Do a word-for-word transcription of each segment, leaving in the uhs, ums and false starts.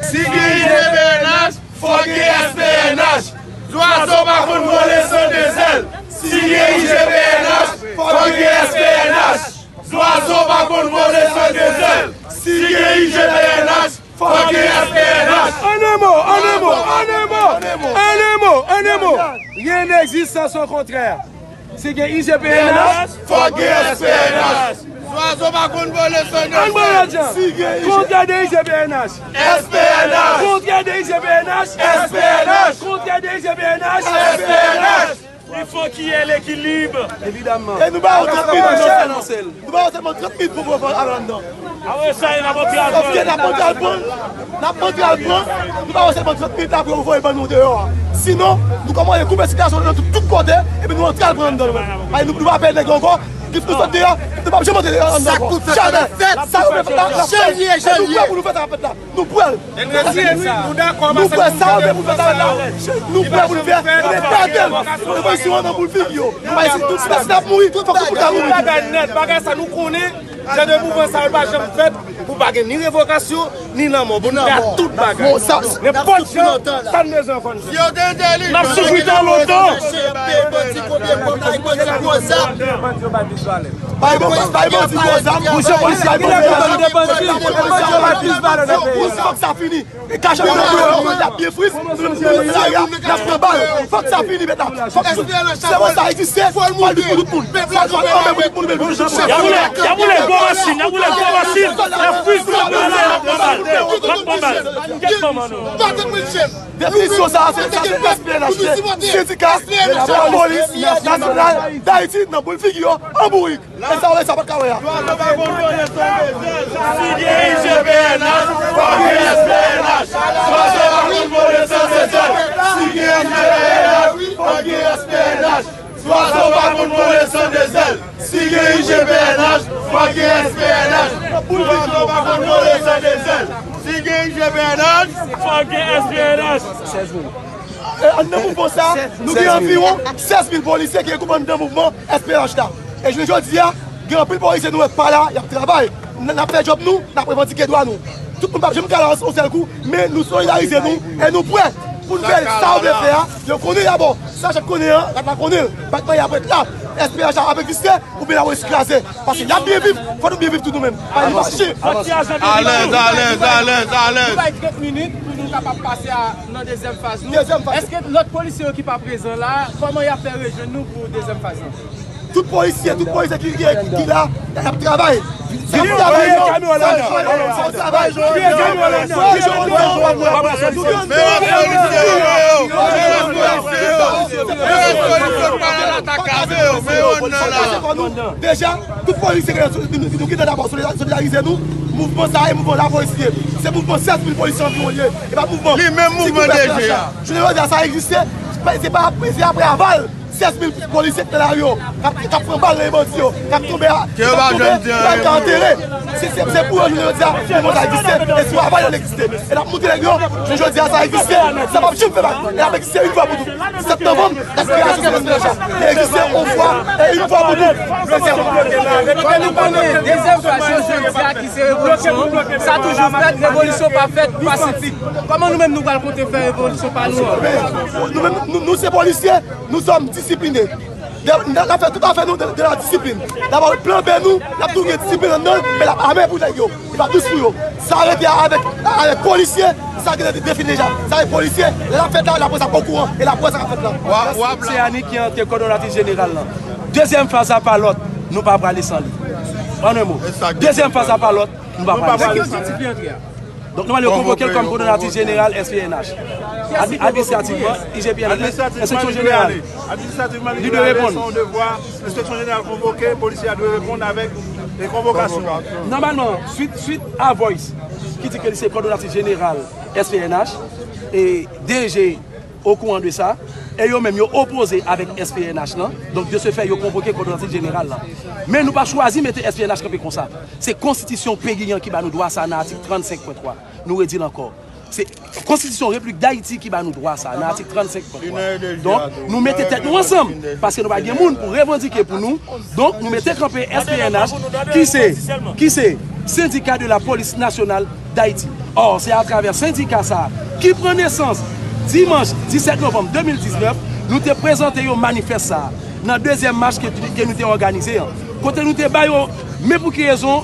Si gen I G P N H, fòk gen S P N H. Zwazo pa konn vole san de zèl. Si gen I G P N H, fòk gen S P N H. Zwazo pa konn vole san de zèl. Si gen I G P N H, fòk gen S P N H. An en mo, an en mo, an en mo, an en mo, an en mo. Rien n'existe sans son contraire. Si gen I G P N H, fòk gen S P N H. Zwazo pa konn vole san de zèl. An mwen jan. Si gen I G P N H. Kontrè de I G P N H. S P N H. Kontrè de I G P N H. S P N H. Kontrè de I G P N H. S P N H. Il faut qu'il y ait l'équilibre. Evidamman. E nou ba yo trant minit, monchè. Nou ba yo sèlman trant minit pou, pou, pou al anndan. Apre sa, n ap antre al pran. Paske n ap antre al pran. N ap antre al pran. Nou ba yo sèlman trant minit la pou yo voye bann nou deyò a. Sinon, nou kòmanse koupe sikilasyon nan tout, tout kote, epi nou antre al pran anndan nou menm. Ay, nou, nou pa pè nèg yo ankò. Ki fout sot deyò, nou p ap janm antre anndan ankò. Jamè. Sa nou vle fè la, n ap fè l. E nou prè pou nou fè sa k ap fèt la. Nou prè. Nou prè sa yo vle pou fè sa la. Nou prè pou nou fè. Nou fè tèl. Revolisyon an nan boul figi yo. Bay si tout si n ap mouri, fòk tout moun ta mouri. Tout bagay nèt, bagay sa nou konnen, jan de mouvman sa yo pa janm fèt pou pa gen ni revokasyon, ni lanmò. Pou nou fè tout bagay. Nenpòt jan, sa n bezwen fò n fè. N ap soufri tan lontan. Bay bandi gwo zam. Bay bandi gwo zam. Mouche polisye, bay bandi gwo zam. Fòk sa fini. E kache nou nan bouyon, y ap byen fris, nou nan lari a, y ap pran bal. Fòk sa fini, mèt la. Fòk se bon sa egziste, fò l mouri pou tout moun. Fò l mouri pou tout moun, pou tout moun. Y ap boule, y ap boule gwo machin, y ap boule gwo machin. Y ap fris, y ap pran bal, y ap pran bal. Kèt manman nou. Definisyon sa, se, sa se S P N H, se sendika lapolis nasyonal d Ayiti nan boul figi yo an bourik. E sa w wè sa pa t ka wè a. Zwazo pa konn vole san de zèl. Si gen I G P N H, fòk gen S P N H. Zwazo pa konn vole san de zèl. Si gen I G P N H, fòk gen S P N H. Zwazo pa konn vole san de zèl. Si gen I G P N H, fòk gen S P N H. Zwazo pa konn vole san de zèl. Si gen I G P N H, fòk gen S P N H. E, anndan mouvman sa, nou gen anviwon sèz mil polisye ki regwoupe anndan mouvman S P N H la. E jounen jodi a, gen anpil polisye nou wè k pa la, y ap travay. N, n ap fè djòb nou, n ap revandike dwa nou. Tout moun p ap janm ka la yon sèl kou, men nou solidarize nou e nou prè pou n fè sa yo vle fè a. Yo konnen dabò, sa chak konnen an, rat la konnen l, pa t manyen apre l la. S P N H la ap egziste, oubyen lapolis kraze. Paske y ap byen viv, fò nou byen viv tou nou menm. Pa nou fache. Alèz, alèz, alèz, alèz. Nou bay trant minit pou nou kapab pase a, nan dezyèm faz nou. Dezyèm faz. Èske lòt polisye yo ki pa prezan la, kòman y ap fè rejwenn nou pou dezyèm faz la? Tout polisye, tout polisye ki, ki, ki la, y ap travay. Y ap travay, yo. Y ap travay, yo. Deja, tout polisye ki gen, nou, nou, nou gentan dabò solidarize nou. Mouvman sa a, e mouvman lapolis li ye. Se mouvman sèz mil polisye anviwon li ye. E pa mouvman. Li menm mouvman D G a. Jounen jodi a, sa egziste. Se pa, se pa apre, se apre aval sèz mil polisye k nan lari yo, k ap, k ap pran bal nan men bandi yo, k ap tonbe a, k ap tonbe, k ap antere. Se, se, se pou yo jounen jodi a, mouvman sa egziste. E se sou aval yo l egziste. E n ap montre nèg yo, jounen jodi a, sa egziste. Sa p ap janm fè bak. E l ap egziste yon fwa pou tout. Sèt novanm, esplikasyon sou esplikasyon. Li egziste yon fwa e yon fwa pou tout. Kote nou konnen dezyèm faz yo jodi a ki se revolisyon, sa toujou fèt, revolisyon pa fèt pasifik. Kòman nou menm nou pral konte fè revolisyon pa nou an? Nou menm, nou, nou se polisye, nous sommes disciplinés. N ap fè tout afè nou de, de la discipline. N ap avèk plan B nou, n ap tou gen disiplin anndan l, men l ap ame pou nèg yo. Li p ap dous pou yo. Sa rete avèk, avèk polisye, sa gentan defini deja. Sa e polisye, lè l ap fèt la, laprès ap okouran, e laprès sa k ap fèt la. Se Annie ki antre kòdonatris jeneral lan. Dezyèm faz la pa lòt, nou pa prale san li. An en mo, dezyèm faz la pa lòt, nou pa prale san li. Donk, nòmalman, yo konvoke l kòm kòdonatris jeneral S P N H. Admi-, administrativman, I G P N H, enspeksyon jeneral. Administrativman, li dwe reponn. Enspeksyon jeneral konvoke, polisye a dwe reponn avèk, e, konvokasyon an. Nòmalman, swit, swit a Voice, ki di ke li se kòdonatris jeneral S P N H, e D G okouran de sa, e yo menm yo opoze avèk S P N H lan, donk, de ce fait, yo konvoke kòdonatris jeneral lan. Men nou pa chwazi mete S P N H kanpe konsa. Se konstitisyon peyi an ki ba nou dwa sa nan atik trannsenk pwen twa. Nou redi l ankò. Se konstitisyon Repiblik Dayiti ki ba nou dwa sa nan atik trannsenk pwen twa. Donk, nou mete tèt nou ansanm, paske nou pa gen moun pou revandike pou nou. Donk, nou mete kanpe S P N H, ki se, ki se Syndicat de la Police Nationale d'Haïti. Or, se atravè sendika sa a ki pran nesans dimanch disèt novanm de mil diznèf, nou te prezante yo manifès sa a nan dezyèm mach ke, ke nou te òganize an, kote nou te ba yo men pou ki rezon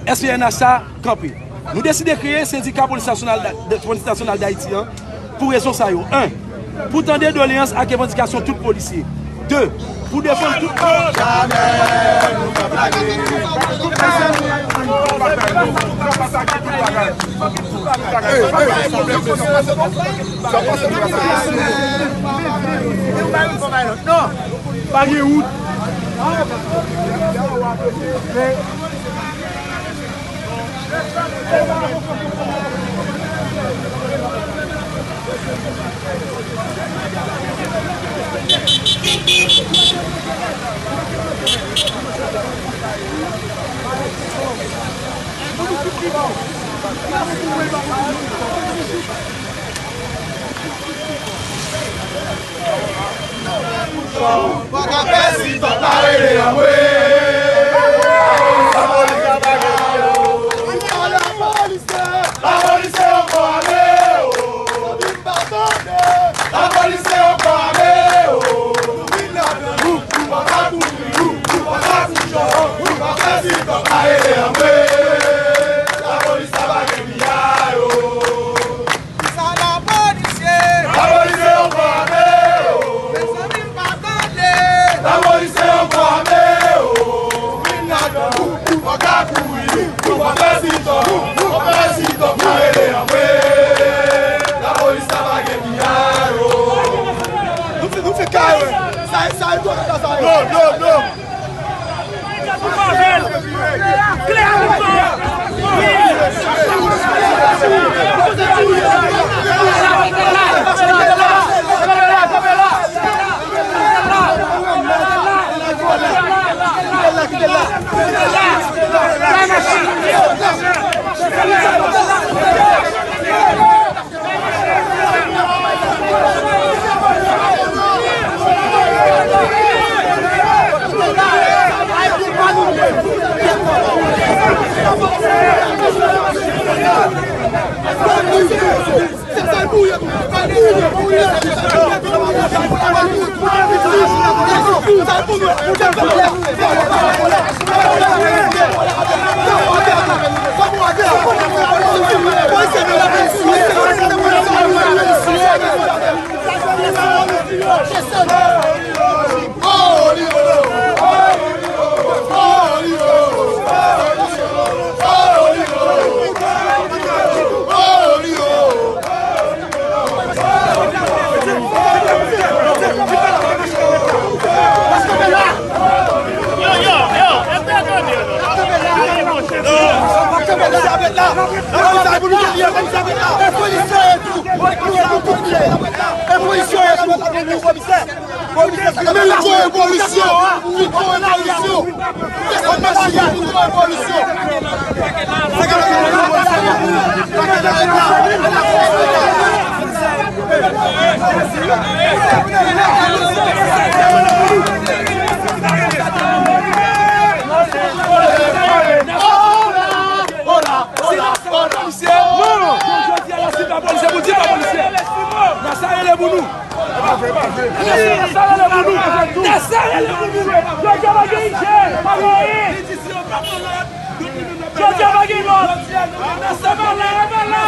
S P N H sa kanpe. Nou deside kreye Sendika Polis Nasyonal, de, Polis Nasyonal Dayiti an pou rezon sa yo. En, pou tande doleyans ak revandikasyon tout polisye. De, pou defann tout. Pa gen wout. Lapolis se ankò ame o. Lapolis se ankò ame o. Lapolis se ankò ame o. Lapolis la pa gen piyay o. Sa lapolis ye? Lapolis se ankò ame o. Mezanmi, m pa tande. Lapolis se ankò ame o. Vin ladan nou, fò ka kouri nou, fò fè sitan, fò fè sitan pou rele anmwe. Lapolis la pa gen piyay o. Nou fè, nou fè kare. Sa, sa, sa, sa. No, no, no. Men li voye polisyon! Li voye polisyon! Li voye polisyon! Polisye! Non! Jodi a, la, si pa polisye, pou di pa polisye! Nasa rele pou nou! Nasa rele pou nou! Nasa rele pou nou! Jodi a pa gen I G! Pa gen anyen! Jodi a pa gen lòd! Nasa pa la, pa la!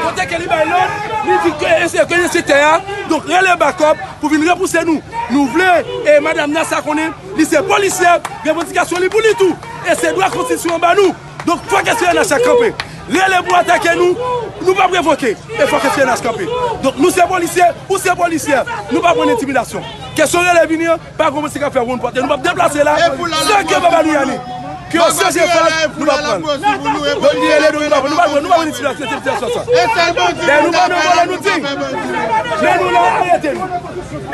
Kote ke li bay lòd, li di ke ense-, ke ensektè a, donk rele bakòp pou vin repouse nou. Nou vle, e madanm Nasa konnen, li se polisyè, revandikasyon li pou li tou. E se dwa konstitisyon an ba nou. Donk, fòk S P N H la kanpe. Rele pou atake nou, nou p ap revoke. E fòk S P N H kanpe. Donk, nou se polisyè, ou se polisyè. Nou pa pran entimidasyon. Kesyon rele vini an, pa gon moun ki ka fè woun pòte. Nou p ap deplase la, san ke papa nou Yane. Ke yo chanje faz, nou p ap pran. Donk, li rele nou, nou p ap pran. Nou pa pran, nou pa pran entimidasyon, entimidasyon sa. Lè nou mande vòlè, nou di. Men nou la, arete nou.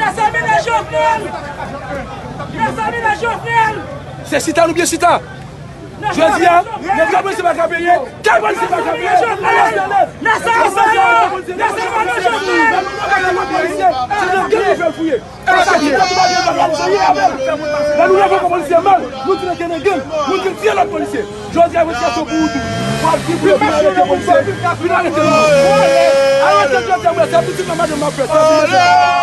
Mezanmi, men Jovenel! Mezanmi, men Jovenel! Se chita nou byen chita. Jodi a, lè kay polisye pa ka peye, kay polisye pa ka peye, alèz, alèz. Lè sa yo fè yo, lè sa yo fè yo, jodi a. Lè nou wè polisye, se nan gang nou fè l fouye. Lè nou leve kont polisye mal, nou di nan gang, nou di l tiye lòt polisye. Jodi a, revetikasyon pou ou tou. W ap di pou yo vin arete polisye, vin arete nou. Arete jodi a, se pitit manman de m ap fè, se pitit manman.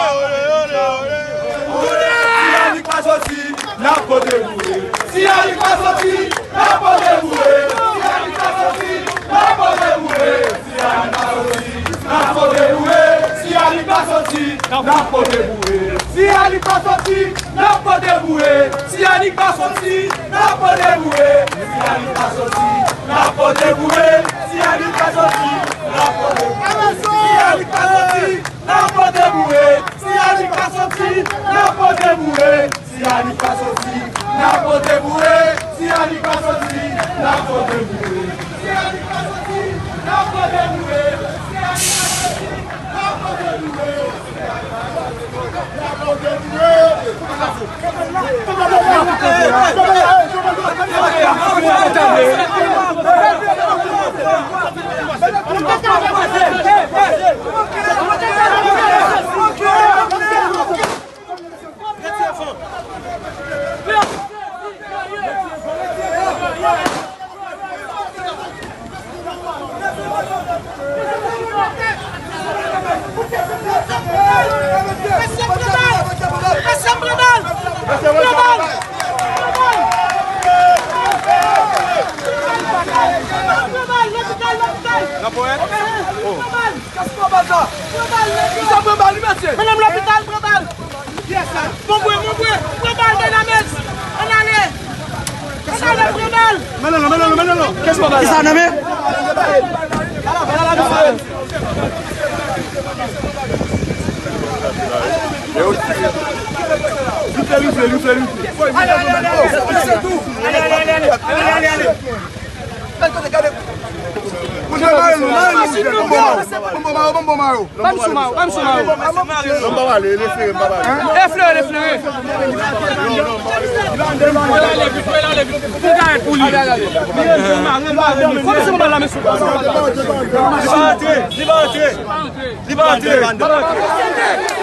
Si Anik pa soti, n ap pote boure. Si Anik pa soti, n ap pote boure. Si Anik pa soti, n ap pote boure. Si Anik pa soti, n ap pote boure. Si Anik pa soti, n ap pote boure. Si Anik pa soti, n ap pote boure. Si Anik pa soti, n ap pote boure. Si Anik pa soti, n ap pote boure. Si Anik pa soti, n ap pote boure. Si Anik pa soti, n ap pote boure. Si Anik pa soti, n ap pote boure. Si Anik pa soti, n ap pote boure. Si Anik pa soti, n ap pote boure. Si Anik pa soti, n ap pote boure. Si Anik pa soti, n ap pote boure. Mennen m lopital, pran bal. Yes, sir. Bon bwe, bon bwe. Pran bal, Dynamex. Ann ale. Ann ale, pran bal. Mennen l, mennen l, mennen l. Kèt bal la. Kisa nan men? Li fè, li fè, li fè, li fè. Ale, ale, ale, ale, ale, ale. Ale, ale, ale, ale. Gade, gade. Pou nou mare nou, mare nou, mare nou. Bon, bon, mare, bon, bon, mare. Ban m sou mare, ban m sou mare. Non, m pa pale, leflere, m pa pale. Eflere, eflere. Pou gade pou li. Kòm se pou bal la, mesye. Li pa antre, li pa antre. Li pa antre.